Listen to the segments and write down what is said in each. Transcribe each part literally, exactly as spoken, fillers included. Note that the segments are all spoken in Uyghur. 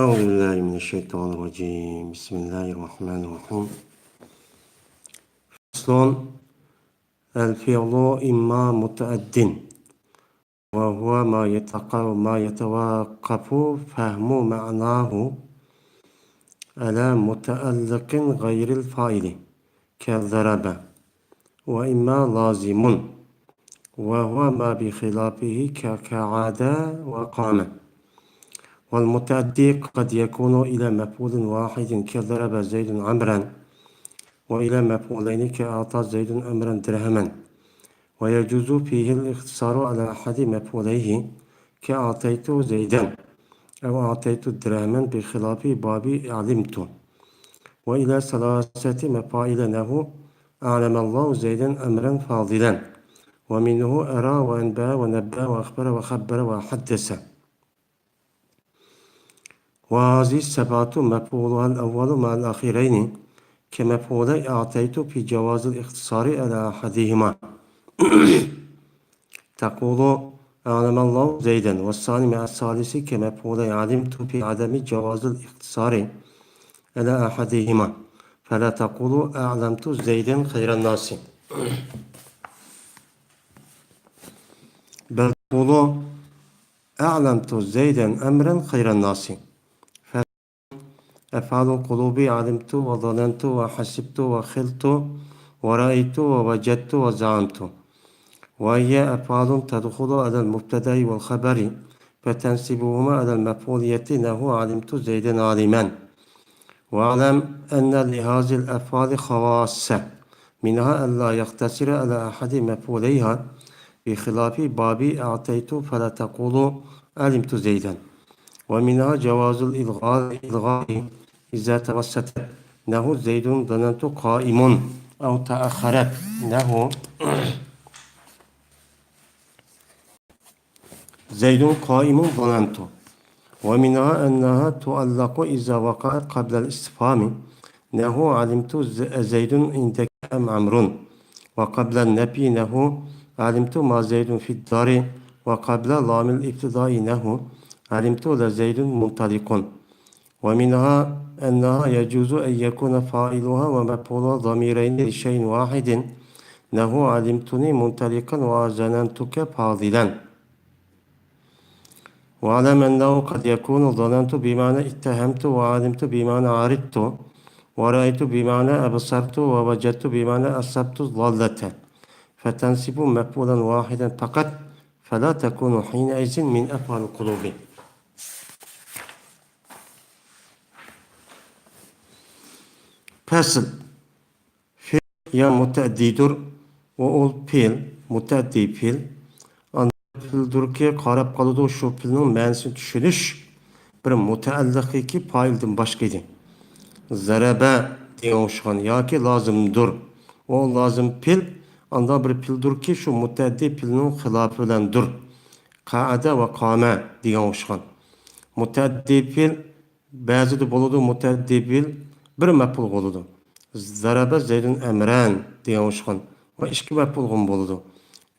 أعوذ بالله من الشيطان الرجيم. بسم الله الرحمن الرحيم. فصل. الفعل إما متعد، وهو ما يتق-، ما يتوقف فهم معناه على متعلق غير الفاعل، كضرب، وإما لازم، وهو ما بخلافه ك-، كقعد وقام. والمتعدي قد يكون إلى مفعول واحد كضرب زيد عمرا، وإلى مفعولين كأعطى زيد عمرا درهما، ويجوز فيه الاقتصار على أحد مفعوليه كأعطيت زيدا أو أعطيت درهما بخلاف باب علمت، وإلى ثلاثة مفاعيل نحو أعلم الله زيدا أمرا فاضلا، ومنه أرى وأنبأ ونبأ وأخبر وخبر وحدث. وهذه السبعة مفعولها الأول مع الأخيرين كمفعولي أعطيت في جواز الاقتصار على أحدهما. تقول أعلم الله زيدا، والثاني مع الثالث كمفعولي علمت في عدم جواز الاقتصار على أحدهما، فلا تقول أعلمت زيدا خير الناس، بل تقول أعلمت زيدا أمرا خير الناس. أفعال القلوب علمت وظننت وحسبت وخلت ورأيت ووجدت وزعمت، وهي أفعال تدخل على المبتدأ والخبر فتنصبهما على المفعولية نحو علمت زيدا عالما. واعلم أن لهذه الأفعال خواص، منها ألا يقتصر على أحد مفعوليها بخلاف باب أعطيت فلا تقول علمت زيدا، ومنها جواز الإلغاء، الإلغاء إذا توسطت، نحو زيد ظننت قائم، أو تأخرت، نحو زيد قائم ظننت. ومنها أنها تعلق إذا وقعت قبل الاستفهام، نحو علمت ز-، زيد عندك أم عمرو، وقبل النفي، نحو علمت ما زيد في الدار، وقبل لام الابتداء، نحو علمت لزيد منطلق. ومنها أنها يجوز أن يكون فاعلها ومفعولها ضميرين لشيء واحد، نحو علمتني منطلقا وظننتك فاضلا. واعلم أنه قد يكون ظننت بمعنى اتهمت، وعلمت بمعنى عرفت، ورأيت بمعنى أبصرت، ووجدت بمعنى أصبت الضالة، فتنصب مفعولا واحدا فقط، فلا تكون حينئذ من أفعال القلوب. پەسىل. پېئىل يا مۇتەئەددىدۇر، ۋە ئۇ پېئىل، مۇتەئەددى پېئىل. ئانداق پېئىلدۇركى، قاراپ قالىدۇ، شۇ پېئىلنىڭ مەنىسىنى چۈشىنىش بىر مۇتەئەللىقىدىكى پائىلدىن باشقا ئىدى. زەرەبە دېگەن ئوخشىغان ياكى لازىمدۇر. ئۇ لازىم پېئىل ئانداق بىر پېئىلدۇركى، شۇ مۇتەئەددى پېئىلنىڭ خىلاپى بىلەندۇر. قەئەدە ۋە قامە دېگەن ئوخشىغان. مۇتەئەددى پېئىل بەزىدە بولىدۇ، مۇتەئەددى پېئىل بىر مەپئۇلغا بولىدۇ. زەرەبە زەيدۇن ئەمرەن دېگەن ئوخشىغان. ۋە ئىككى مەپئۇلغىمۇ بولىدۇ.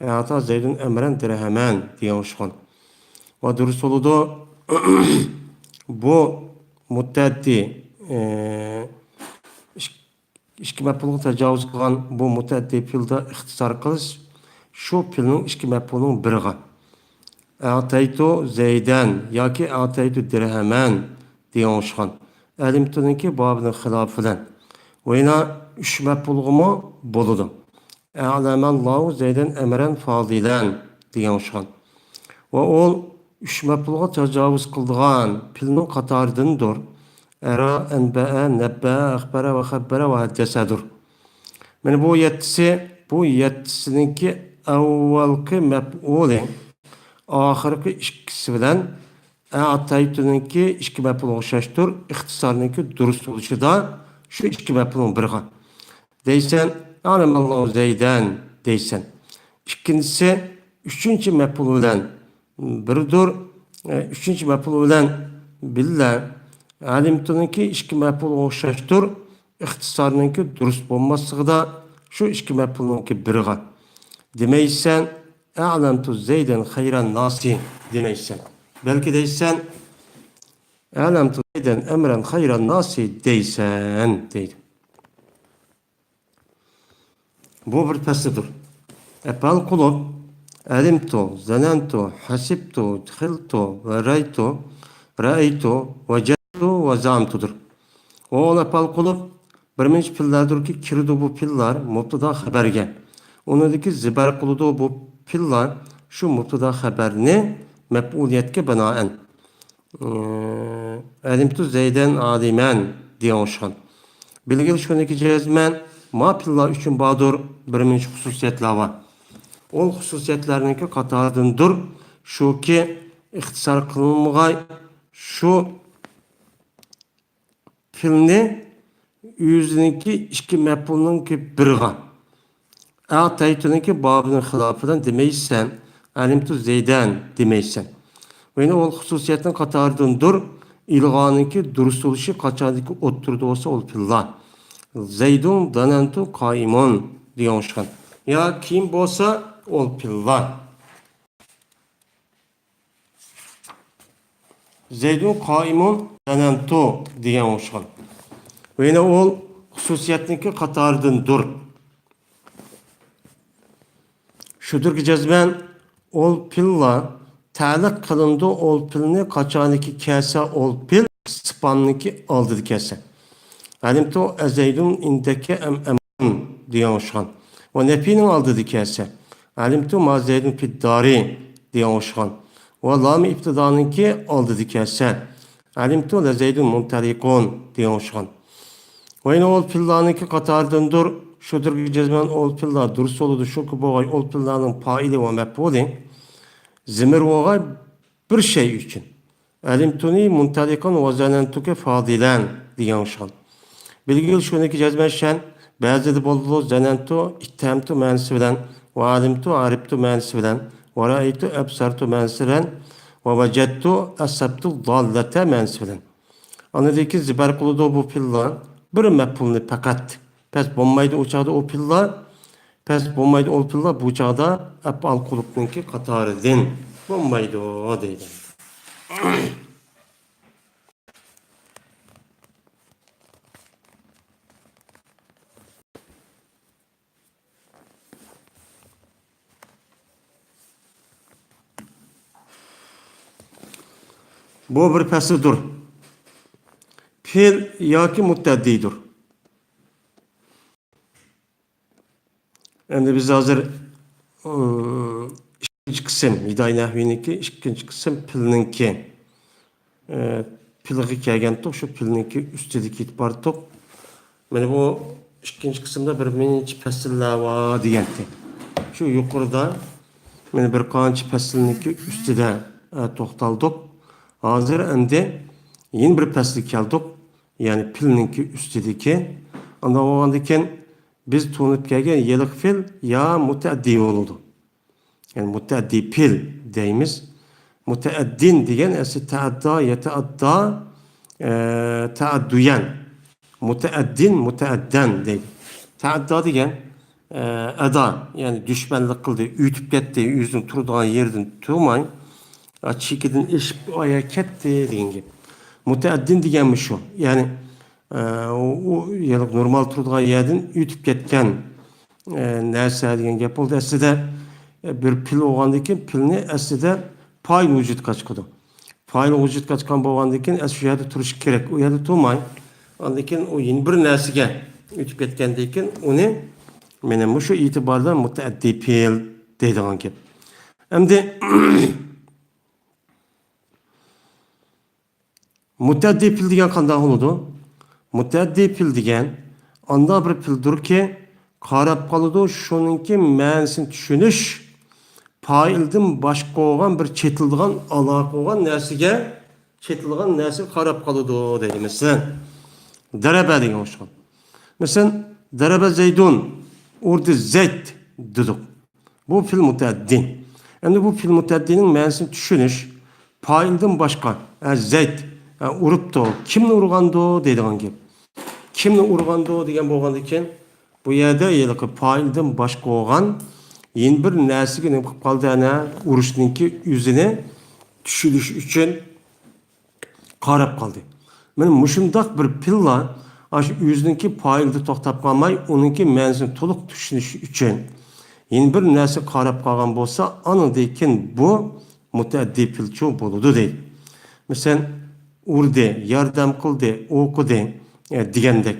ئەتا زەيدۇن ئەمرەن دىرھەمەن دېگەن ئوخشىغان. ۋە دۇرۇس بولىدۇ. بۇ مۇتەئەددى، ئى، ئىك-، ئىككى مەپئۇلغا تاجاۋۇز قىلغان بۇ مۇتەئەددى پېئىلدا ئىختىسار قىلىش شۇ پېئىلنىڭ ئىككى مەپئۇلىنىڭ بىرىغا. ئەتەيتۇ زەيدەن ياكى ئەتەيتۇ دىرھەمەن دېگەن ئوخشىغان. ئەلىمتۇنىڭكى بابىنىڭ خىلاپى بىلەن. ۋە يەنە ئۈچ مەپئۇلغىمۇ بولىدۇ. ئەلەمەللاھۇ زەيدەن ئەمرەن فازىلەن دېگەن ئوخشىغان. ۋە ئۇ ئۈچ مەپئۇلغا تاجاۋۇز قىلىدىغان پېئىلنىڭ قاتارىدىندۇر. ئەرا، ئەنبەئە، نەببەئە، ئەخبەرە ۋە خەببەرە ۋە ھەددەسەدۇر. مانا بۇ يەتتىسى، بۇ يەتتىسىنىڭكى ئەۋۋەلقى مەپئۇلى ئاخىرقى ئىككىسى بىلەن ئەتەيتۇنىڭكى ئىككى مەپئۇلىغا ئوخشاشتۇر. ئىختىسارنىڭكى دۇرۇس بولۇشىدا شۇ ئىككى مەپئۇلنىڭ بىرىغا. دەيسەن، ئەلەمەللاھۇ زەيدەن دەيسەن. ئىككىنچىسى، ئۈچىنچى مەپئۇل بىلەن بىردۇر. ئە، ئۈچىنچى مەپئۇل بىلەن بىللە. ئەلىمتۇنىڭكى ئىككى مەپئۇلغا ئوخشاشتۇر. ئىختىسارنىڭكى دۇرۇس بولماسلىقىدا شۇ ئىككى مەپئۇلنىڭكى بىرىغا. دېمەيسەن، ئەلەمتۇ زەيدەن خەيرەن ناسى دېمەيسەن. بەلكى دەيسەن، «ئەلەمتۇ زەيدەن ئەمرەن خەيرەن ناسى» دەيسەن، دەيدۇ. بۇ بىر پەسىلدۇر. ئەپئال قۇلۇپ، ئەلىمتۇ، زەنەنتۇ، ھەسىبتۇ، خىلتۇ ۋە رايتۇ، رەئەيتۇ، ۋەجەدتۇ ۋە زەئەمتۇدۇر. ئۇ ئەپئال قۇلۇپ بىر مۇنچە پېئىللاردۇركى، كىرىدۇ بۇ پېئىللار مۇبتەدا خەبەرگە. ئۇنىڭدىكى زىبەر قىلىدۇ بۇ پېئىللار شۇ مۇبتەدا خەبەرنى مەپئۇلىيەتكە بىنائەن. ئەلىمتۇ زەيدەن ئالىمەن دېگەن ئوخشىغان. بىلگىلى شۇنىكى جەزمەن ما پېئىللار ئۈچۈن باردۇر، بىر مۇنچە خۇسۇسىيەتلەر بار. ئول خۇسۇسىيەتلەرنىڭكى قاتارىدىندۇر شۇكى، ئىختىسار قىلىنمىغاي شۇ پېئىلنى ئۆزىنىڭكى ئىككى مەپئۇلنىڭكى بىرىغا، ئەتەيتۇنىڭكى بابىنىڭ خىلاپىدىن دېمەيسەن، ئەلىمتۇ زەيدەن دېمەيسەن. ۋە يەنە ئول خۇسۇسىيەتنىڭ قاتارىدىندۇر، ئىلغانىڭكى دۇرۇس بولۇشى قاچاندىكى ئوتتۇرىدا بولسا ئول پېئىللار. زەيدۇن زەنەنتۇ قائىمۇن دېگەن ئوخشىغان. يا كىم بولسا ئول پېئىللار. زەيدۇن قائىمۇن زەنەنتۇ دېگەن ئوخشىغان. ۋە يەنە ئول خۇسۇسىيەتنىڭكى قاتارىدىندۇر. شۇدۇركى جەزمەن ئول پېئىللار تەلىق قىلىنىدۇ، ئول پېئىلنى قاچانكى كەلسە ئول پېئىل ئىستىپھامنىڭكى ئالدىدا كەلسە. ئەلىمتۇ ئەزەيدۇن ئىندەكە ئەم ئەمرۇن دېگەن ئوخشىغان. ۋە نەپىنىڭ ئالدىدا كەلسە. ئەلىمتۇ ما زەيدۇن فىددارى دېگەن ئوخشىغان. ۋە لامى ئىپتىدانىڭكى ئالدىدا كەلسە. ئەلىمتۇ لەزەيدۇن مۇنتەلىقۇن دېگەن ئوخشىغان. ۋە يەنە ئول پېئىللارنىڭكى قاتارىدىندۇر. شۇدۇركى جەزمەن ئول پېئىللار دۇرۇس بولىدۇ، شۇكى بولغاي ئول پېئىللارنىڭ پائىلى ۋە مەپئۇلى زىمىر بولغاي بىر شەي ئۈچۈن. ئەلىمتۇنى مۇنتەلىقەن ۋە زەنەنتۇكە فادىلەن دېگەن ئوخشىغان. بىلگىلى شۇنىكى جەزمەن شەن، بەزىدە بولىدۇ زەنەنتۇ ئىتتەھەمتۇ مەنىسى بىلەن ۋە ئەلىمتۇ ئەرىپتۇ مەنىسى بىلەن ۋە رەئەيتۇ ئەبسارتۇ مەنىسى بىلەن ۋە ۋەجەدتۇ ئەسەبتۇ داللەتە مەنىسى بىلەن. ئاندىن كېيىن زىبەر قىلىدۇ بۇ پېئىللار بىر مەپئۇلنى پەقەت. پەس بولمايدۇ ئۇ چاغدا ئۇ پېئىللار. پەس بولمايدۇ ئۇ پېئىللار بۇ چاغدا ئەپئال قۇلۇپنىڭكى قاتارىدىن بولمايدۇ دەيدۇ. بۇ بىر پەسىلدۇر. پېئىل ياكى مۇتەئەددىدۇر. ئەمدى بىز ھازىر، ئىم، ئىككىنچى قىسىم، ھىدايە نەھۋىنىڭكى ئىككىنچى قىسىم پېئىلنىڭكى، ئە، پېئىلغا كەلگەنتۇق، شۇ پېئىلنىڭكى ئۈستىدە كېتىپ باردۇق. مانا بۇ ئىككىنچى قىسىمدا بىر نەچچە پەسىللەر بار دېگەنتى. شۇ يۇقىرىدا مانا بىر قانچە پەسىلنىڭكى ئۈستىدە، ئە، توختالدۇق. ھازىر ئەمدى يەنە بىر پەسىلگە كەلدۇق. يەنى پېئىلنىڭكى ئۈستىدىكى. ئانداق بولغاندىكىن بىز تونۇپ كەلگەن ھېلىقى پېئىل يا مۇتەئەددى بولىدۇ. يەنى مۇتەئەددى پېئىل دەيمىز. مۇتەئەددىن دېگەن ئەسلى تەئەددا، يەتەئەددا، ئە، تەئەددۇيەن. مۇتەئەددىن، مۇتەئەددەن دەيدۇ. تەئەددا دېگەن، ئە، ئەدا، يەنى دۈشمەنلىك قىلدى، ئۆتۈپ كەتتى، ئۆزىنىڭ تۇرىدىغان يېرىدىن تۇرماي، ئا، چېكىدىن ئېشىپ ئايا كەتتى دېگەن گەپ. مۇتەئەددىن دېگەنمۇ شۇ. يەنى، ئە، ئۇ، ئۇ، يەنى نورمال تۇرىدىغان يەردىن ئۆتۈپ كەتكەن، ئە، نەرسە دېگەن گەپ بولدى. ئەسلىدە، ئە، بىر پېئىل بولغاندىن كېيىن پېئىلنى ئەسلىدە پائىل ۋۇجۇدقا چىقىدۇ. پائىل ۋۇجۇدقا چىققان بولغاندىن كېيىن ئەسلى شۇ يەردە تۇرۇشى كېرەك. ئۇ يەردە تۇرماي، ئاندىن كېيىن ئۇ يەنە بىر نەرسىگە ئۆتۈپ كەتكەندىن كېيىن ئۇنى مانا مۇشۇ ئېتىباردا مۇتەئەددى پېئىل دەيدىغان گەپ. ئەمدى مۇتەئەددى پېئىل دېگەن قانداق بولىدۇ؟ مۇتەئەددى پېئىل دېگەن ئانداق بىر پېئىلدۇركى، قاراپ قالىدۇ، شۇنىڭكى مەنىسىنى چۈشىنىش، پائىلدىن باشقا بولغان بىر چېتىلىدىغان، ئالاقە بولغان نەرسىگە، چېتىلىدىغان نەرسىگە قاراپ قالىدۇ دەيدۇ. مەسىلەن، دەرەبە دېگەن ئوخشىغان. مەسىلەن، دەرەبە زەيدۇن، ئۇردى زەيد دېدۇق. بۇ پېئىل مۇتەئەددى. ئەمدى بۇ پېئىل مۇتەئەددىنىڭ مەنىسىنى چۈشىنىش، پائىلدىن باشقا، ھە، زەيد، ھە، ئۇرۇپتۇ، كىمنى ئۇرغاندۇ دەيدىغان گەپ. كىمنى ئۇرغاندۇ دېگەن بولغاندىكىن، بۇ يەردە ھېلىقى پائىلدىن باشقا بولغان يەنە بىر نەرسىگە نېمە قىلىپ قالدى؟ ئەنە ئۇرۇشنىڭكى ئۆزىنى چۈشىنىش ئۈچۈن قاراپ قالدى. مانا مۇشۇنداق بىر پېئىللار ئاشۇ ئۆزىنىڭكى پائىلىدا توختاپ قالماي، ئۇنىڭكى مەنىسىنى تولۇق چۈشىنىش ئۈچۈن يەنە بىر نەرسە قاراپ قالغان بولسا، ئانىڭدىن كېيىن بۇ مۇتەئەددى پېئىلچۇ بولىدۇ دەيدۇ. مەسىلەن، ئۇردى، ياردەم قىلدى، ئوقۇدى، ئە، دېگەندەك.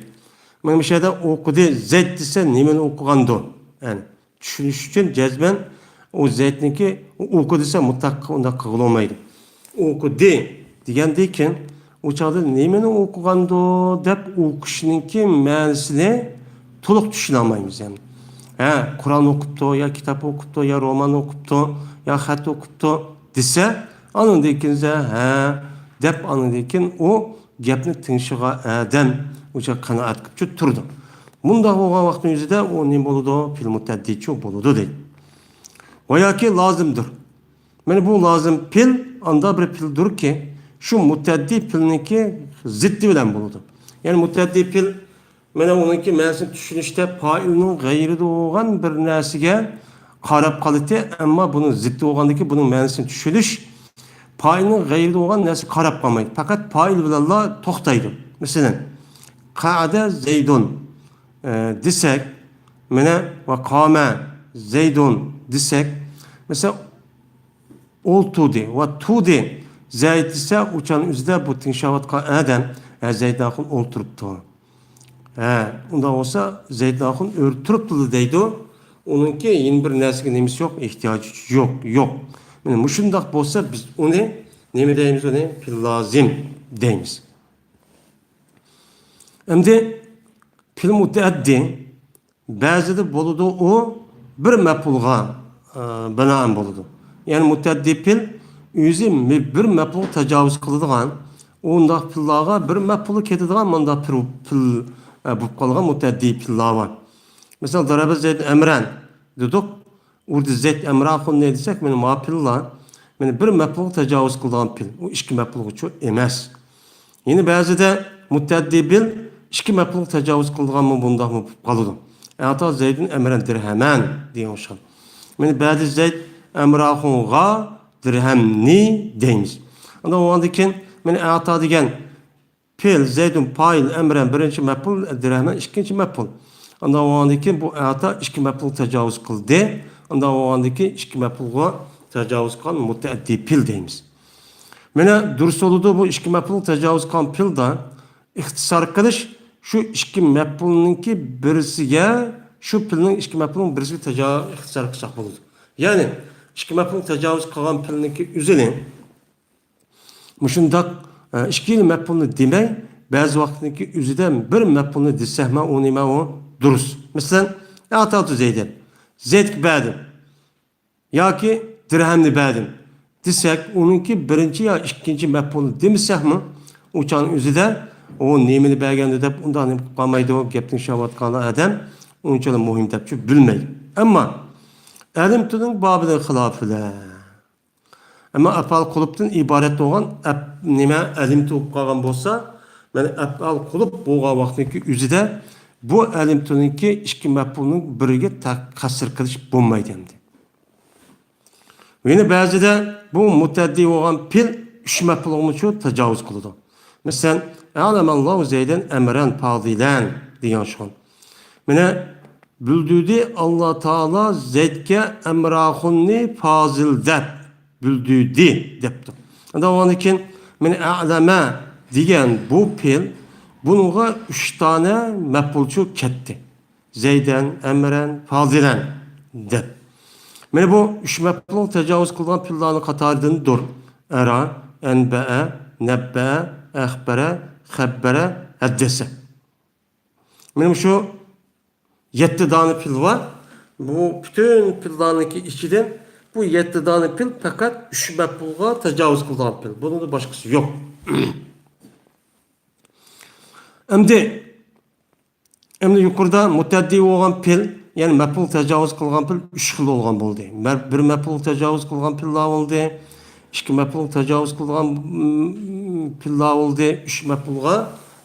مانا مۇشۇ يەردە ئوقۇدى، زەيد دېسە نېمىنى ئوقۇغاندۇ؟ يەنى چۈشىنىش ئۈچۈن جەزمەن ئۇ زەيدنىڭكى ئوقۇ دېسە مۇتلەق ئۇنداق قىلغىلى بولمايدۇ. ئوقۇدى دېگەندىن كېيىن ئۇ چاغدا نېمىنى ئوقۇغاندۇ دەپ ئوقۇشنىڭكى مەنىسىنى تولۇق چۈشىنەلمەيمىز يەنى. ھە، قۇرئان ئوقۇپتۇ، يا كىتاب ئوقۇپتۇ، يا رومان ئوقۇپتۇ، يا خەت ئوقۇپتۇ دېسە، ئانىڭدىن كېيىن ھە دەپ ئانىڭدىن كېيىن ئۇ گەپنى تىڭشىغان ئادەم ئۇ چاغ قانائەت قىلىپ تۇرىدۇ. مۇنداق بولغان ۋاقىتنىڭ ئۆزىدە ئۇ نېمە بولىدۇ؟ پېئىل مۇتەئەددىچۇ بولىدۇ دەيدۇ. ۋە ياكى لازىمدۇر. مانا بۇ لازىم پېئىل ئاندا بىر پېئىلدۇركى، شۇ مۇتەئەددى پېئىلنىڭكى زىددى بىلەن بولىدۇ. يەنى مۇتەئەددى پېئىل مانا ئۇنىڭكى مەنىسىنى چۈشىنىشتە پائىلنىڭ غەيرىدە بولغان بىر نەرسىگە قاراپ قالىتى، ئەمما بۇنىڭ زىددى بولغاندىكى بۇنىڭ مەنىسىنى چۈشىنىش پائىلنىڭ غەيرىدە بولغان نەرسىگە قاراپ قالمايدۇ. پەقەت پائىل بىلەنلا توختايدۇ. مەسىلەن، قەئەدە زەيدۇن، ئە، دېسەك، مانا، ۋە قامە زەيدۇن دېسەك، مەسىلەن، ئولتۇردى ۋە تۇردى زەيد دېسە، ئۇ چاغنىڭ ئۆزىدە بۇ تىڭشاۋاتقان ئادەم، ھە، زەيدىن ئاخۇن ئولتۇرۇپتۇ. ھە، ئۇنداق بولسا زەيدىن ئاخۇن ئۆرە تۇرۇپتۇلا دەيدۇ. ئۇنىڭكى يەنە بىر نەرسىگە نېمىسى يوق، ئېھتىياجى يوق، يوق. مانا مۇشۇنداق بولسا بىز ئۇنى نېمە دەيمىز؟ ئۇنى پېئىل لازىم دەيمىز. ئەمدى پېئىل مۇتەئەددى بەزىدە بولىدۇ، ئۇ بىر مەپئۇلغا، ئە، بىنائەن بولىدۇ. يەنى مۇتەئەددى پېئىل ئۆزى مى-، بىر مەپئۇلغا تاجاۋۇز قىلىدىغان، ئۇنداق پېئىللارغا بىر مەپئۇلغا كېتىدىغان مۇنداق پېئىل، پېئىل، ئە، بولۇپ قالغان مۇتەئەددى پېئىللار بار. مىسال، دەرەبە زەيدۇن ئەمرەن دېدۇق. ئۇردى زەيد ئەمراخۇننى دېسەك، مانا ما پېئىللار، مانا بىر مەپئۇلغا تاجاۋۇز قىلىدىغان پېئىل. ئۇ ئىككى مەپئۇلغىچۇ ئەمەس. يەنە بەزىدە مۇتەئەددى پېئىل ئىككى مەپئۇلغا تاجاۋۇز قىلىدىغانمۇ بۇنداقمۇ بولۇپ قالىدۇ. ئەتا زەيدۇن ئەمرەن دىرھەمەن دېگەن ئوخشاش. مانا بەزى زەيد ئەمراخۇنغا دىرھەمنى دەيمىز. ئاندىن ئۇنىڭدىن كېيىن مانا ئەتا دېگەن پېئىل، زەيدۇن پائىل، ئەمرەن بىرىنچى مەپئۇل، دىرھەمەن ئىككىنچى مەپئۇل. ئاندىن ئۇنىڭدىن كېيىن بۇ ئەتا ئىككى مەپئۇلغا تاجاۋۇز قىلدى. ئاندىن ئۇنىڭدىن كېيىن ئىككى مەپئۇلغا تاجاۋۇز قىلغان مۇتەئەددى پېئىل دەيمىز. مانا دۇرۇس بولىدۇ، بۇ ئىككى مەپئۇلغا تاجاۋۇز قىلغان پېئىلدا ئىختىسار قىلىش، شۇ ئىككى مەپئۇلنىڭكى بىرسىگە، شۇ پېئىلنىڭ ئىككى مەپئۇلنىڭ بىرسىگە تاجا-، ئىختىسار قىلساق بولىدۇ. يەنى ئىككى مەپئۇلغا تاجاۋۇز قىلغان پېئىلنىڭكى ئۆزىنى مۇشۇنداق، ئە، ئىككىلا مەپئۇلنى دېمەي، بەزى ۋاقىتنىڭكى ئۆزىدە بىر مەپئۇلنى دېسەكمۇ، ئۇ نېمە ئۇ؟ دۇرۇس. مەسىلەن، ئەتاتۇ زەيدەن. زەيدكە بەردىم. ياكى دىرھەمنى بەردىم دېسەك، ئۇنىڭكى بىرىنچى يا ئىككىنچى مەپئۇلنى دېمىسەكمۇ، ئۇ چاغنىڭ ئۆزىدە ئۇ نېمىنى بەرگەندۇ دەپ ئۇنداق نېمە قىلىپ قالمايدۇ، گەپ تىڭشاۋاتقان ئادەم ئۇنچىلا مۇھىم دەپچۇ بىلمەيدۇ. ئەمما ئەلىمتۇنىڭ بابىدىن خىلاپىدا. ئەمما ئەپئال قۇلۇبتىن ئىبارەت بولغان ئەپ-، نېمە، ئەلىمتۇ بولۇپ قالغان بولسا، مانا ئەپئال قۇلۇب بولغان ۋاقىتنىڭكى ئۆزىدە بۇ ئەلىمتۇنىڭكى ئىككى مەپئۇلنىڭ بىرىگە تە-، قەسر قىلىش بولمايدۇ ئەمدى. يەنە بەزىدە بۇ مۇتەئەددى بولغان پېئىل ئۈچ مەپئۇلغىمۇ شۇ تاجاۋۇز قىلىدۇ. مەسىلەن، ئەلەمەللاھۇ زەيدەن ئەمرەن پازىلەن دېگەن شۇ. مانا، بىلدۈردى ئاللا تائالا زەيدكە ئەمراخۇننى پازىل دەپ، بىلدۈردى دەپتۇ. ئاندىن ئۇنىڭدىن كېيىن، مانا، ئەلەمە دېگەن بۇ پېئىل، بۇنىڭغا ئۈچ دانە مەپئۇلچۇ كەتتى. زەيدەن، ئەمرەن، پازىلەن دەپ. مانا بۇ ئۈچ مەپئۇلغا تاجاۋۇز قىلىدىغان پېئىللارنىڭ قاتارىدىندۇر. ئەرا، ئەنبەئە، نەببەئە، ئەخبەرە، خەببەرە، ھەددەسە. مانا مۇشۇ يەتتە دانە پېئىل بار. بۇ پۈتۈن پېئىللارنىڭكى ئىچىدىن بۇ يەتتە دانە پېئىل پەقەت ئۈچ مەپئۇلغا تاجاۋۇز قىلىدىغان پېئىل. بۇنىڭدىن باشقىسى يوق. ئەمدى، ئەمدى يۇقىرىدا مۇتەئەددى بولغان پېئىل، يەنى مەپئۇل تاجاۋۇز قىلغان پېئىل ئۈچ خىل بولغان بولدى. مە-، بىر مەپئۇل تاجاۋۇز قىلغان پېئىللار بولدى. ئىككى مەپئۇل تاجاۋۇز قىلغان، م، پېئىللار بولدى. ئۈچ مەپئۇلغا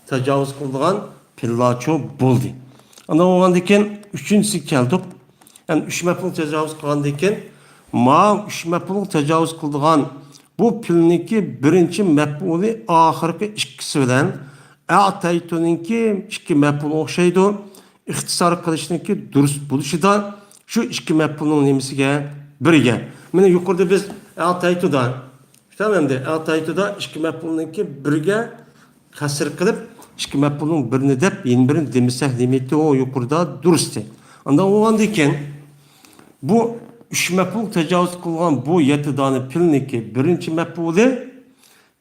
تاجاۋۇز قىلىدىغان پېئىللارچۇ بولدى. ئاندىن بولغاندىن كېيىن ئۈچىنچىسىگە كەلدۇق. يەنى ئۈچ مەپئۇل تاجاۋۇز قىلغاندىن كېيىن، ما ئۈچ مەپئۇل تاجاۋۇز قىلىدىغان بۇ پېئىلنىڭكى بىرىنچى مەپئۇلى ئاخىرقى ئىككىسى بىلەن ئەتەيتۇنىڭكى ئىككى مەپئۇلى ئوخشايدۇ. ئىختىسار قىلىشنىڭكى دۇرۇس بولۇشىدا شۇ ئىككى مەپئۇلنىڭ نېمىسىگە؟ بىرىگە. مانا يۇقىرىدا بىز ئەتەيتۇدا، تامام ئەمدى، ئەتەيتۇدا ئىككى مەپئۇلنىڭكى بىرگە قەسر قىلىپ، ئىككى مەپئۇلنىڭ بىرىنى دەپ، يەنە بىرىنى دېمىسەك نېمە ئىدى ئۇ يۇقىرىدا؟ دۇرۇستى. ئانداق بولغاندىن كېيىن، بۇ ئۈچ مەپئۇل تاجاۋۇز قىلغان بۇ يەتتە دانە پېئىلنىڭكى بىرىنچى مەپئۇلى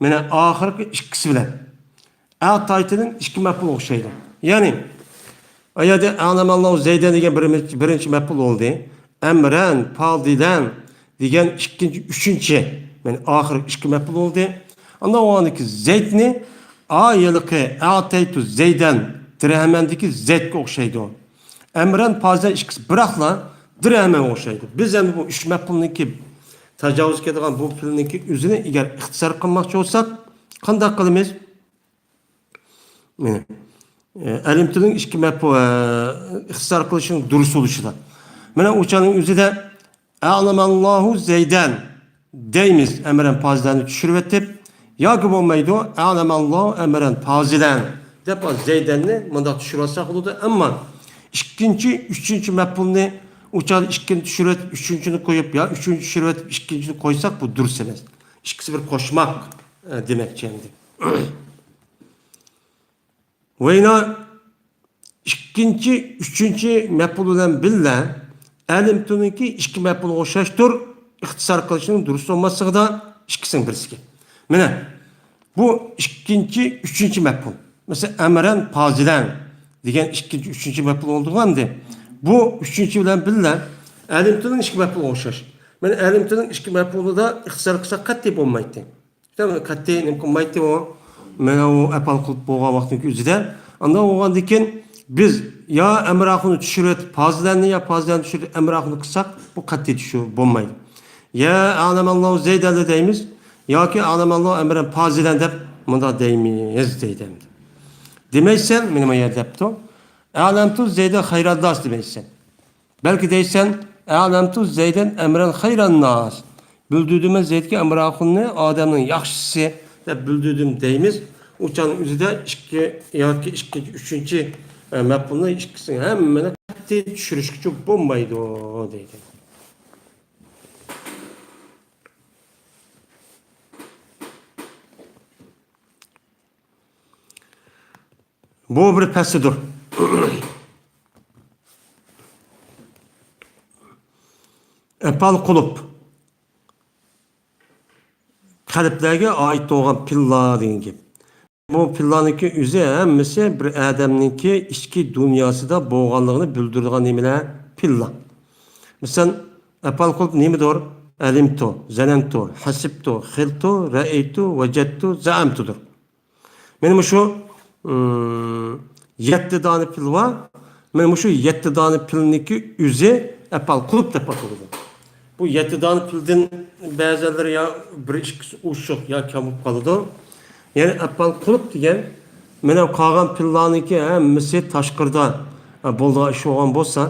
مانا ئاخىرقى ئىككىسى بىلەن ئەتەيتۇنىڭ ئىككى مەپئۇلىغا ئوخشايدۇ. يەنى، ئايەدە ئەلەمەللاھۇ زەيدەن دېگەن بىرىنچى، بىرىنچى مەپئۇل بولدى. ئەمرەن پازىلەن دېگەن ئىككىنچى، ئۈچىنچى، يەنى ئاخىرقى ئىككى مەپئۇل بولدى. ئاندىن ئۇنىڭدىكى زەيدنى ئا ھېلىقى ئەتەيتۇ زەيدەن دىرھەمەندىكى زەيدكە ئوخشايدۇ. ئەمرەن پازىلەن ئىككىسى بىراقلا دىرھەمەنگە ئوخشايدۇ. بىز ئەمدى بۇ ئۈچ مەپئۇلنىڭكى تاجاۋۇز كېلىدىغان بۇ پېئىلنىڭكى ئۆزىنى ئەگەر ئىختىسار قىلماقچى بولساق، قانداق قىلىمىز؟ مانا، ئە، ئەلىمتۇنىڭ ئىككى مەپئۇ-، ئە، ئىختىسار قىلىشنىڭ دۇرۇس بولۇشىدا. مانا ئۇ چاغنىڭ ئۆزىدە ئەلەمەللاھۇ زەيدەن دەيمىز، ئەمرەن پازىلەننى چۈشۈرۈۋېتىپ، ياكى بولمايدۇ، ئەلەمەللاھۇ ئەمرەن پازىلەن دەپ زەيدەننى مۇنداق چۈشۈرۈۋەتسەك بولىدۇ. ئەمما ئىككىنچى، ئۈچىنچى مەپئۇلنى ئۇ چاغدا ئىككىنى چۈشۈرۈۋېتىپ، ئۈچىنچىنى قويۇپ، يا ئۈچىنچى چۈشۈرۈۋېتىپ، ئىككىنچىنى قويساق، بۇ دۇرۇس ئەمەس. ئىككىسى بىر قوشماق، ئە، دېمەكچى ئەمدى. ۋەينا ئىككىنچى، ئۈچىنچى مەپئۇل بىلەن بىللە ئەلىمتۇنىڭكى ئىككى مەپئۇلغا ئوخشاشتۇر، ئىختىسار قىلىشنىڭ دۇرۇس بولماسلىقىدا ئىككىسىنىڭ بىرسىگە. مانا، بۇ ئىككىنچى، ئۈچىنچى مەپئۇل. مەسىلەن، ئەمرەن پازىلەن دېگەن ئىككىنچى، ئۈچىنچى مەپئۇل بولىدىغان ئەمدى. بۇ ئۈچىنچى بىلەن بىللە ئەلىمتۇنىڭ ئىككى مەپئۇلىغا ئوخشاش. مانا، ئەلىمتۇنىڭ ئىككى مەپئۇلىدا ئىختىسار قىلساق قەتئىي بولمايتتى. قەتئىي نېمە قىلمايتتى ئۇ. مانا ئۇ ئەپئال قۇلۇپ بولغان ۋاقىتنىڭ ئۆزىدە. ئانداق بولغاندىن كېيىن بىز يا ئەمراخۇننى چۈشۈرۈۋېتىپ پازىلەننى، يا پازىلەننى چۈشۈرۈپ ئەمراخۇننى قىلساق، بۇ قەتئىي چۈشۈ-، بولمايدۇ. يا ئەلەمەللاھۇ زەيدەننى دەيمىز، ياكى ئەلەمەللاھۇ ئەمرەن پازىلەن دەپ مۇنداق دەيمىز دەيدۇ ئەمدى. دېمەيسەن، مانا ما يەردە دەپتۇ. ئەلەمتۇ زەيدەن خەيرەنناس دېمەيسەن. بەلكى دەيسەن، ئەلەمتۇ زەيدەن ئەمرەن خەيرەنناس. بىلدۈردۈممەن زەيدكە ئەمراخۇننى ئادەمنىڭ ياخشىسى دەپ بىلدۈردۈم دەيمىز. ئۇ چاغنىڭ ئۆزىدە ئىككى ياكى ئىككىنچى، ئۈچىنچى، ئە، مەپئۇلنى ئىككىسىنى ھەممىنى قەتئىي چۈشۈرۈشكىچە بولمايدۇ دەيدۇ. بۇ بىر پەسلىدۇر. ئەپئال قۇلۇپ. قەلبلەرگە ئائىت بولغان پېئىللار دېگەن گەپ. بۇ پېئىللارنىڭكى ئۆزى ھەممىسى بىر ئادەمنىڭكى ئىچكى دۇنياسىدا بولغانلىقىنى بىلدۈرىدىغان نېمىلەر؟ پېئىللار. مىسال، ئەپئال قۇلۇپ نېمىدۇر؟ ئەلىمتۇ، زەنەنتۇ، ھەسىبتۇ، خىلتۇ، رەئەيتۇ، ۋەجەدتۇ، زەئەمتۇدۇر. مانا مۇشۇ، ئىم، يەتتە دانە پېئىل بار. مانا مۇشۇ يەتتە دانە پېئىلنىڭكى ئۆزى ئەپئال قۇلۇپ دەپ ئاتىلىدۇ. بۇ يەتتە دانە پېئىلدىن بەزىلىرى يا بىر ئىككىسى ئوشۇق يا كەم بولۇپ قالىدۇ. يەنى ئەپئال قۇلۇپ دېگەن، مانا قالغان پېئىللارنىڭكى ھەممىسى تاشقىرىدا، ئە، بولىدىغان ئىش بولغان بولسا،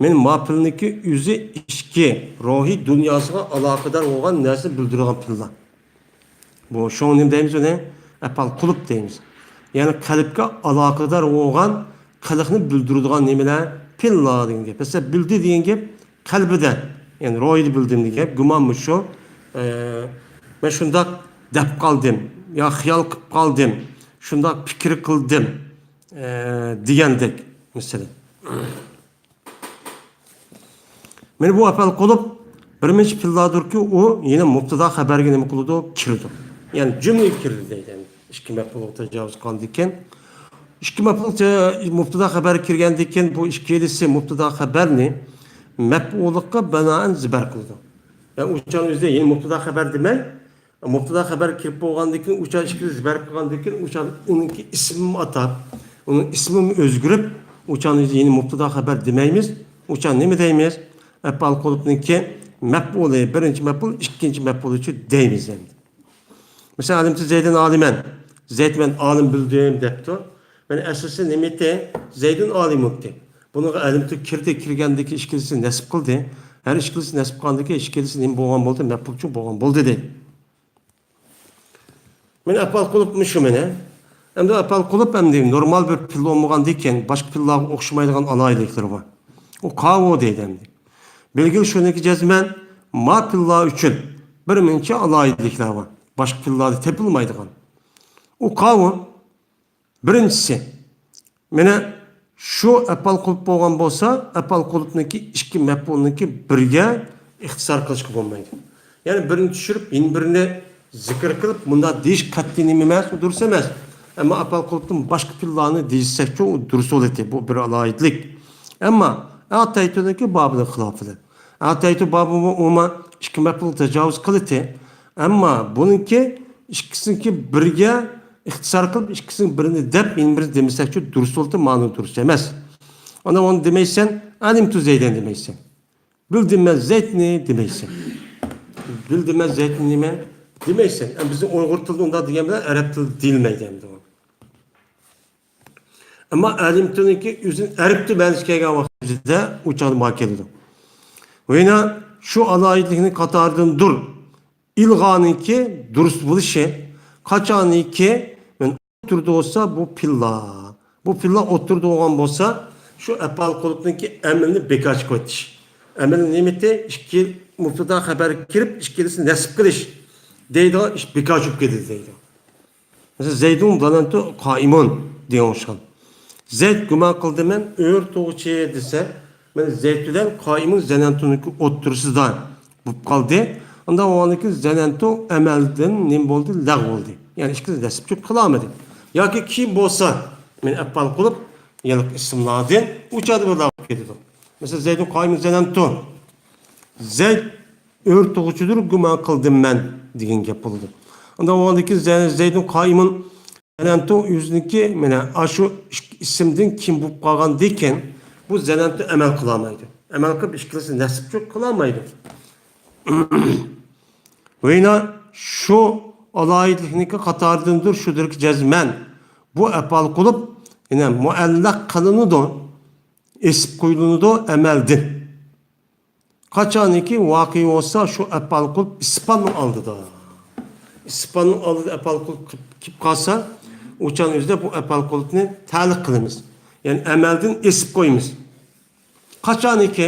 مانا ما پېئىلنىڭكى ئۆزى ئىچكى روھىي دۇنياسىغا ئالاقىدار بولغان نەرسىنى بىلدۈرىدىغان پېئىللار. بۇ، شۇڭا نېمە دەيمىز ئۇنى؟ ئەپئال قۇلۇپ دەيمىز. يەنى قەلبكە ئالاقىدار بولغان قىلىقنى بىلدۈرىدىغان نېمىلەر؟ پېئىللار دېگەن گەپ. مەسىلەن، بىلدى دېگەن گەپ قەلبىدە، يەنى روھىدا بىلدىم دېگەن گەپ. گۇمانمۇ شۇ. ئە، مەن شۇنداق دەپ قالدىم، يا خىيال قىلىپ قالدىم، شۇنداق پىكىر قىلدىم، ئە، دېگەندەك، مەسىلەن. مانا بۇ ئەپئال قۇلۇپ بىر نەچچە پېئىللاردۇركى، ئۇ يەنە مۇبتەدا خەبەرگە نېمە قىلىدۇ؟ كىرىدۇ. يەنى جۈملىگە كىردى دەيدۇ. ئىككى مەپئۇلغا تاجاۋۇز قىلغاندىكىن، ئىككى مەپئۇل، مۇبتەدا خەبەر كىرگەندىكىن، بۇ ئىككىلىسى مۇبتەدا خەبەرنى مەپئۇللۇققا بىنائەن زىبەر قىلىدۇ. يەنى ئۇ چاغنىڭ ئۆزىدە يەنە مۇبتەدا خەبەر دېمەي، مۇبتەدا خەبەر كىرىپ بولغاندىن كېيىن، ئۇ چاغ ئىككىلى زىبەر قىلغاندىن كېيىن، ئۇ چاغ ئۇنىڭكى ئىسمىمۇ ئاتاپ، ئۇنىڭ ئىسمىمۇ ئۆزگىرىپ، ئۇ چاغنى يەنە مۇبتەدا خەبەر دېمەيمىز. ئۇ چاغ نېمە دەيمىز؟ ئەپئال قۇلۇپنىڭكى مەپئۇلى، بىرىنچى مەپئۇل، ئىككىنچى مەپئۇلىچۇ دەيمىز ئەمدى. مىسال، ئەلىمتۇ زەيدەن ئالىمەن. زەيدنى مەن ئالىم بىلدىم دەپتۇ. مانا ئەسلىسى نېمە ئىدى؟ زەيدۇن ئالىمۇن ئىدى. بۇنىڭغا ئەلىمتۇ كىردى، كىرگەندىكى ئىككىلىسى نەسب قىلدى. ھەر ئىككىلىسى نەسب قىلغاندىكى ئىككىلىسى نېمە بولغان بولدى؟ مەپئۇلچۇ بولغان بولدى دەيدۇ. مېنى ئەپئال قىلىپ مۇشۇ مېنى. ئەمدى ئەپئال قىلىپ ئەمدى نورمال بىر پىللا بولمىغاندىكىن باشقا پىللارغا ئوخشىمايدىغان ئالاھىدىلىكلىرى بار. ئۇ قاۋۇ دەيدۇ ئەمدى. بىلگىلى شۇنىڭكى جەزمەن ما پىللا ئۈچۈن بىر مۇنچە ئالاھىدىلىكلەر بار. باشقا پىللاردا تېپىلمايدىغان. ئۇ قاۋۇ. بىرىنچىسى، مانا شۇ ئەپئال قۇلۇپ بولغان بولسا، ئەپئال قۇلۇپنىڭكى ئىككى مەپئۇلنىڭكى بىرگە ئىختىسار قىلىشقا بولمايدۇ. يەنى بىرنى چۈشۈرۈپ، يەنە بىرنى زىكىر قىلىپ، مۇنداق دېيىش قەتئىي نېمە ئەمەس، ئۇ دۇرۇس ئەمەس. ئەمما ئەپئال قۇلۇپتىن باشقا پىللانى دېيىشسەكچۇ، ئۇ دۇرۇس بولىدۇ، بۇ بىر ئالاھىدىلىك. ئەمما ئەتەيتۇنىڭكى بابىنىڭ خىلاپىدا. ئەتەيتۇ بابى ئۇما ئىككى مەپئۇل تاجاۋۇز قىلىتى. ئەمما بۇنىڭكى ئىككىسىنىڭكى بىرگە ئىختىسار قىلىپ، ئىككىسىنىڭ بىرىنى دەپ، يەنە بىرنى دېمىسەكچۇ، دۇرۇس بولدى، مانا دۇرۇس ئەمەس. ئانا ئۇنى دېمەيسەن، ئەلىمتۇ زەيدەن دېمەيسەن. بىلدىم مەن زەيدنى دېمەيسەن. بىلدىم مەن زەيدنى نېمە دېمەيسەن. ئەمما بىزنىڭ ئۇيغۇر تىلىدا ئۇنداق دېگەن بىلەن ئەرەب تىلىدا دېيىلمەيدۇ ئەمدى ئۇ. ئەمما ئەلىمتۇنىڭكى ئۆزىنىڭ ئەرەبتە مەنىسى كەلگەن ۋاقتىدا ئۇ چاغدا ما كېلىدۇ. ۋە يەنە شۇ ئالاھىدىلىكنىڭ قاتارىدىندۇر. ئىلغانىڭكى دۇرۇس بولۇشى، قاچانكى مەن ئوتتۇرىدا بولسا بۇ پىللا. بۇ پىللا ئوتتۇرىدا بولغان بولسا، شۇ ئەپئال قۇلۇپنىڭكى ئەمىلنى بىكار چىقىۋېتىش. ئەمىل نېمىتى؟ ئىككى مۇبتەدا خەبەر كىرىپ، ئىككىلىسىنى نەسب قىلىش دەيدىغان ئىش بىكار چۈشۈپ كېتىدۇ دەيدۇ. مەسىلەن، زەيدۇن زەنەنتۇ قائىمۇن دېگەن ئوخشىغان. زەيد گۇمان قىلدىم مەن ئۆرتۇغۇچى دېسە، مەن زەيد بىلەن قائىمۇن زەنەنتۇنىڭكى ئوتتۇرىسىدا بولۇپ قالدى. ئۇنداق بولغاندىكىن زەنەنتۇ ئەمەلدىن نېمە بولدى؟ لەغۋ بولدى. يەنى ئىككىسى نەسىبچۇ قىلالمىدى. ياكى كېيىن بولسا، مەن ئەپئال قىلىپ، يەنى ئىسىملاردىن ئۇ چاغدا بىر لەغۋ كېتىدۇ. مەسىلەن، زەيدۇن قائىمۇن زەنەنتۇ. زەيد ئۆرتۇغۇچىدۇر، گۇمان قىلدىم مەن دېگەن گەپ بولىدۇ. ئۇنداق بولغاندىكىن زە-، زەيدۇن قائىمۇن زەنەنتۇ ئۆزىنىڭكى، مانا، ئاشۇ ئىككى ئىسىمدىن كېيىن بولۇپ قالغاندىكىن، بۇ زەنەنتۇ ئەمەل قىلالمايدۇ. ئەمەل قىلىپ، ئىككىلىسى نەسبچۇ قىلالمايدۇ. ۋە يەنە شۇ ئالاھىدىلىكنىڭكى قاتارىدىندۇر، شۇدۇركى جەزمەن. بۇ ئەپئال قۇلۇپ، يەنە مۇئەللەق قىلىنىدۇ، ئېسىپ قويۇلىدۇ ئەمەلدىن. قاچانكى ۋاقىئ بولسا، شۇ ئەپئال قۇلۇپ ئىسپاننىڭ ئالدىدا. ئىسپاننىڭ ئالدىدا ئەپئال قۇلۇپ كېلىپ، كېلىپ قالسا، ئۇ چاغنىڭ ئۆزىدە بۇ ئەپئال قۇلۇپنى تەلىق قىلىمىز. يەنى ئەمەلدىن ئېسىپ قويىمىز. قاچانكى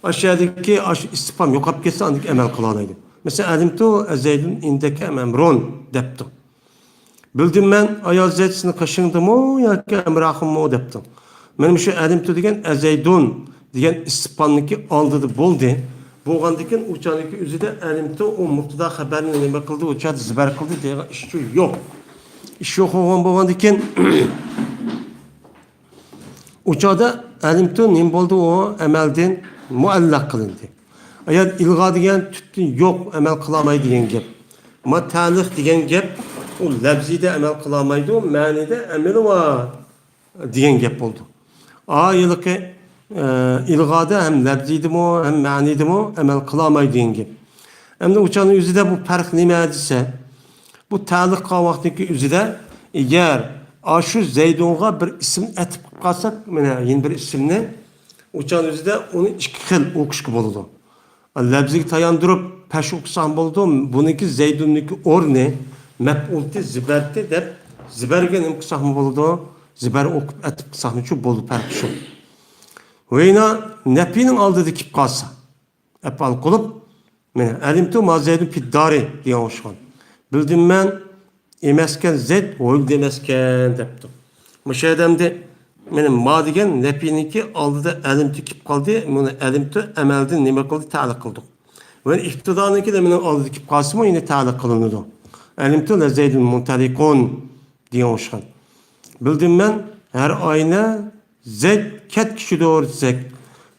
ئاشۇ يەردىكى ئاشۇ ئىسپان يوقاپ كەتسە، ئاندىن كېيىن ئەمەل قىلالايدۇ. مەسىلەن، ئەلىمتۇ ئەزەيدۇن ئىندەكە ئەم ئەمرۇن دەپتۇ. بىلدىم مەن، ئايال زەيد سېنىڭ قېشىڭدىمۇ ياكى ئەمراقىڭمۇ دەپتۇ. مانا مۇشۇ ئەلىمتۇ دېگەن ئەزەيدۇن دېگەن ئىسپاننىڭكى ئالدىدا بولدى. بولغاندىكىن ئۇ چاغدىكى ئۆزىدە ئەلىمتۇ ئۇ مۇبتەدا خەبەرنى نېمە قىلدى، ئۇ چاغدا زىبەر قىلدى دېگەن ئىش يوق. ئىش يوق بولغان بولغاندىكىن ئۇ چاغدا ئەلىمتۇ نېمە بولدى؟ ئۇ ئەمەلدىن مۇئەللەق قىلىندى. ئەگەر ئىلغا دېگەن تۈپتىن يوق، ئەمەل قىلالمايدۇ دېگەن گەپ. ئەمما تەلىق دېگەن گەپ، ئۇ لەپزىدە ئەمەل قىلالمايدۇ، مەنىدە ئەمىلى بار دېگەن گەپ بولدى. ئا، ھېلىقى، ئە، ئىلغادا ھەم لەپزىدىمۇ، ھەم مەنىدىمۇ ئەمەل قىلالمايدۇ دېگەن گەپ. ئەمدى ئۇ چاغنىڭ ئۆزىدە بۇ پەرق نېمە دېسە، بۇ تەلىق قىلغان ۋاقىتتىكى ئۆزىدە، ئەگەر ئاشۇ زەيدۇنغا بىر ئىسىم ئەتىپ قىلىپ قالساق، مانا يەنە بىر ئىسىمنى، ئۇ چاغنىڭ ئۆزىدە ئۇنى ئىككى خىل ئوقۇشقا بولىدۇ. لەپزىگە تاياندۇرۇپ پەش ئوقۇساقمۇ بولىدۇ. بۇنىڭكى زەيدۇننىڭكى ئورنى مەپئۇلتى زىبەرتى دەپ زىبەرگە نېمە قىلساقمۇ بولىدۇ. زىبەر ئوقۇپ ئەتىپ قىلساقمۇچۇ بولىدۇ، پەرقى شۇ. ۋەينا نەپىنىڭ ئالدىدا كېلىپ قالسا، ئەپئال قىلىپ، مانا، ئەلىمتۇ ما زەيدۇن فىددارى دېگەن ئوخشىغان. بىلدىم مەن، ئەمەسكەن زەيد ھويلىدا ئەمەسكەن دەپتۇ. مۇشۇ يەردە ئەمدى، مانا، ما دېگەن نەپىنىڭكى ئالدىدا ئەلىمتۇ كېلىپ قالدى. بۇنى ئەلىمتۇ ئەمەلدىن نېمە قىلدى؟ تەلىق قىلدۇق. ۋە ئىپتىدانىڭكى نېمىنىڭ ئالدىدا كېلىپ قالسىمۇ يەنە تەلىق قىلىنىدۇ. ئەلىمتۇ لا زەيدۇن مۇنتەلىقۇن دېگەن ئوخشىغان. بىلدىم مەن، ھەر ئاينى زەيد كەتكۈچىدۇر دېسەك،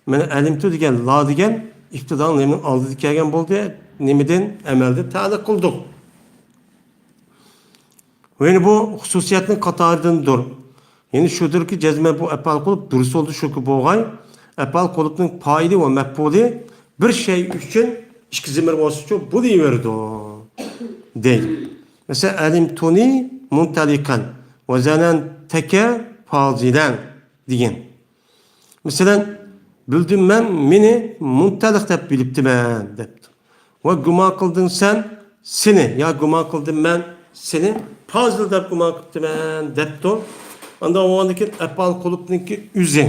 مانا ئەلىمتۇ دېگەن، لا دېگەن ئىپتىدا نېمىنىڭ ئالدىدا كەلگەن بولدى؟ نېمىدىن؟ ئەمەلدىن تەلىق قىلدۇق. ۋە يەنە بۇ خۇسۇسىيەتنىڭ قاتارىدىندۇر. يەنى شۇدۇركى جەزمەن بۇ ئەپئال قۇلۇپ دۇرۇس بولدى، شۇكى بولغاي. ئەپئال قۇلۇپنىڭ پائىلى ۋە مەپئۇلى بىر شەي ئۈچۈن ئىككى زېمىر بولسىچۇ بولۇۋېرىدۇ دەيدۇ. مەسىلەن، ئەلىمتۇنى مۇنتەلىقەن ۋە زەنەنتەكە پازىلەن دېگەن. مەسىلەن، بىلدىم مەن مېنى مۇنتەلىق دەپ بىلىپتىمەن دەپتۇ. ۋە گۇمان قىلدىڭ سەن سېنى، يا گۇمان قىلدىم مەن سېنى پازىل دەپ گۇمان قىپتىمەن، دەپتۇ. ئاندىن بولغاندىن كېيىن ئەپئال قۇلۇپنىڭكى ئۆزى.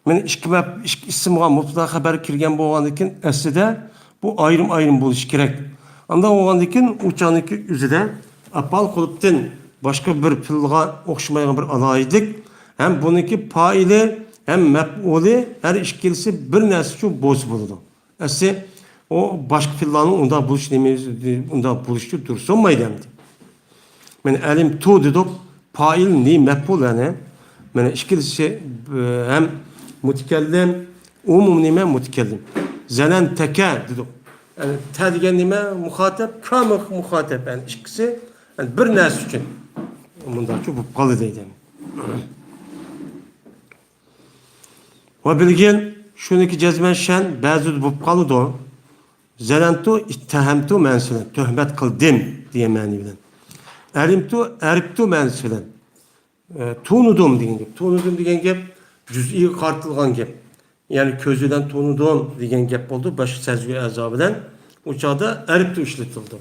مانا ئىككى مەپ-، ئىككى ئىسىمغا مۇبتەدا خەبەر كىرگەن بولغاندىن كېيىن ئەسلىدە بۇ ئايرىم-ئايرىم بولۇشى كېرەك. ئاندىن بولغاندىن كېيىن ئۇ چاغنىڭكى ئۆزىدە ئەپئال قۇلۇپتىن باشقا بىر پېئىلغا ئوخشىمايدىغان بىر ئالاھىدىلىك ھەم بۇنىڭكى پائىلى ھەم مەپئۇلى ھەر ئىككىلىسى بىر نەرسە ئۈچۈن بولسا بولىدۇ. ئەسلى ئۇ باشقا پېئىللارنىڭ ئۇنداق بولۇش نېمە، ئۇنداق بولۇشىچۇ تۇرسۇنمايدۇ ئەمدى. مانا ئەلىمتۇ دېدۇق، پائىل نى مەپئۇل يەنى. مانا ئىككىلىسى، ئە، ھەم مۇتەكەللىم، ئۇمۇ نېمە مۇتەكەللىم. زەنەنتەكە دېدۇق. يەنى تە دېگەن نېمە؟ مۇخاتەب، كامۇ مۇخاتەب. يەنى ئىككىسى، يەنى بىر نەرسە ئۈچۈن. مۇنداقچۇ بولۇپ قالدى دەيدۇ. ۋە بىلگىن، شۇنىكى جەزمەن شەن بەزىدە بولۇپ قالىدۇ. زەنەنتۇ، ئىتتەھەمتۇ مەنىسى بىلەن، تۆھمەت قىلدىم دېگەن مەنى بىلەن. ئەلىمتۇ، ئەرىپتۇ مەنىسى بىلەن. ئە، تونۇدۇم دېگەن گەپ. تونۇدۇم دېگەن گەپ جۈزئىيگە قارىتىلغان گەپ. يەنى كۆزى بىلەن تونۇدۇم دېگەن گەپ بولدى، باشقا سەزگۈ ئەزا بىلەن. ئۇ چاغدا ئەرىپتۇ ئىشلىتىلدى.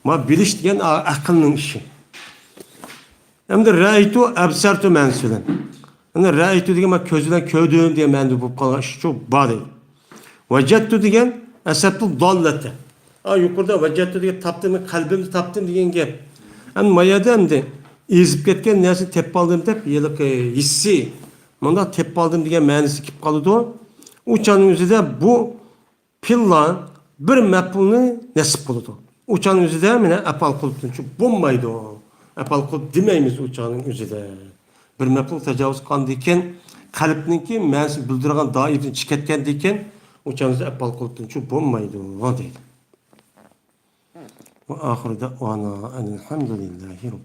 ما بىلىش دېگەن ئا-، ئەقىلنىڭ ئىشى. ئەمدى رەئەيتۇ، ئەبسەرتۇ مەنىسى بىلەن. ئەمدى رەئەيتۇ دېگەن مەن كۆز بىلەن كۆردۈم دېگەن مەنىدە بولۇپ قالغان ئىشچۇ بار دەيدۇ. ۋەجەتتۇ دېگەن ئەسەبتۇ داللەتە. ھا، يۇقىرىدا ۋەجەتتۇ دېگەن تاپتىم، قەلبىمدە تاپتىم دېگەن گەپ. ئەمدى ما يەردە ئەمدى ئېزىپ كەتكەن نەرسىنى تېپىپ ئالدىم دەپ، ھېلىقى ھېسسىي، مۇنداق تېپىپ ئالدىم دېگەن مەنىسى كېلىپ قالىدۇ. ئۇ چاغنىڭ ئۆزىدە بۇ پېئىللار بىر مەپئۇلنى نەسب قىلىدۇ. ئۇ چاغنىڭ ئۆزىدە مانا ئەپئال قۇلۇپتىن چۈشۈپ بولمايدۇ. ئەپئال قۇلۇپ دېمەيمىز ئۇ چاغنىڭ ئۆزىدە. بىر مەپئۇل تاجاۋۇز قىلغاندىن كېيىن، قەلبنىڭكى مەنىسىنى بىلدۈرىدىغان دائىرىدىن چىقىپ كەتكەندىن كېيىن، ئۇ چاغنىڭ ئۆزىدە ئەپئال قۇلۇپتىن چۈشۈپ بولمايدۇ دەيدۇ. ۋە ئاخىرىدا ۋە ئانا ئەلھەمدۇلىللاھى رەببىل